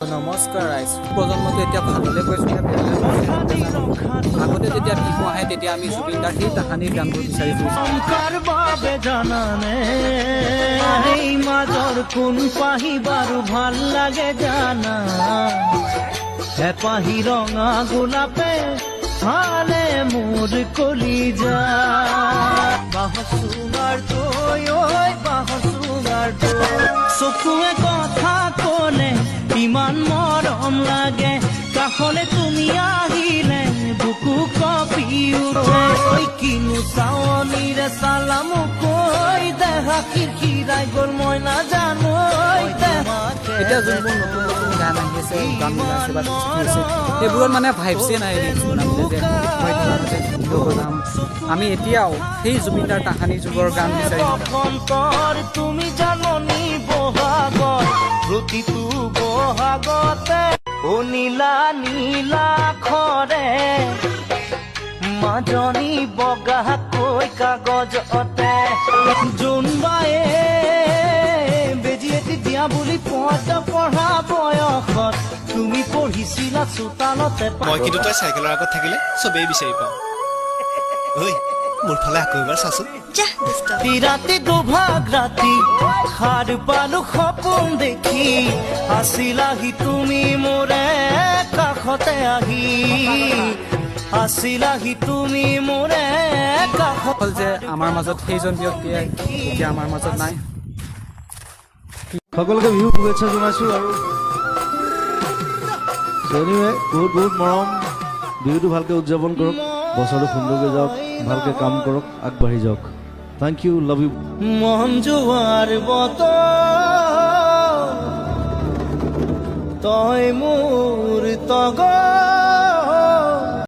নমস্কাৰ ৰাইজ। প্ৰজন্মটো এতিয়া ভাললৈ গৈছে নে বেয়ালৈ গৈছে নাজানো। আগতে যেতিয়া বিহু আহে, তেতিয়া আমি জুবিনদাৰ সেই তাহানিৰ গানবোৰ বিচাৰি ফুৰিছিলোঁ। কাৰ বাবে জানানে? এই মাজৰ কোন পাহি বাৰু ভাল লাগে জানা? এপাহি ৰঙা গোলাপে ফালে মোৰ কলিজা। বাঁহৰ চুঙাৰ দৈ ঐ, বাঁহৰ চুঙাৰ দৈ। চকুৱে কথা কলে ইমান মৰম লাগে, কাষলে তুমি আহিলে বুকু কঁপি উঠে। ঐ, কিনো চাৱনিৰে চালা মোক ঐ, দেহা খিৰখিৰাই গ'ল, মই নাজানো ঐ দেহা। এতিয়া যোনবোৰ নতুন নতুন গান আহি আছে, গান ওলাইছে বা সৃষ্টি হৈছে, সেইবোৰত মানে ভাইবছে নাই। ৰিলচ বনাবলৈ যে মই যে ভিডিঅ' বনাম, আমি এতিয়াও সেই জুবিনদাৰ তাহানি যুগৰ গান বিচাৰি বসন্তৰ তুমি জাননী বহাগৰ, প্ৰতিটো বহাগতে অ নীলা নীলা খৰে মাজনী বগাকৈ কাগজতে জোনবায়ে বেজি এটি দিয়া বুলি পদ পঢ়া বয়সত তুমি পঢ়িছিলা চোতালতে। মই কিন্তু তই চাইকেলৰ আগত থাকিলে চবেই বিচাৰি পাওঁ। ঐ, মোৰ ফালে আকৌ এবাৰ চাচোন। যা দুষ্ট। ৰাতি ৰাতি দুভাগ ৰাতি সাৰ পালো সপোন দেখি, আছিলাহি তুমি মোৰে কাষতে আহি, আছিলাহি তুমি মোৰে কাষতে। হ'ল যে আমাৰ মাজত সেইজন ব্যক্তিয়ে এতিয়া আমাৰ মাজত নাই। সকলোকে বিহু শুভেচ্ছা জনাইছোঁ আৰু এনিৱে, বহুত বহুত মৰম। বিহুটো ভালকৈ উদযাপন কৰক, বছৰটো সুন্দৰকৈ যাওক, ভালকৈ কাম কৰক, আগবাঢ়ি যাওক। Thank you, love you. মন যোৱাৰ বতৰ তই মোৰ তগৰ।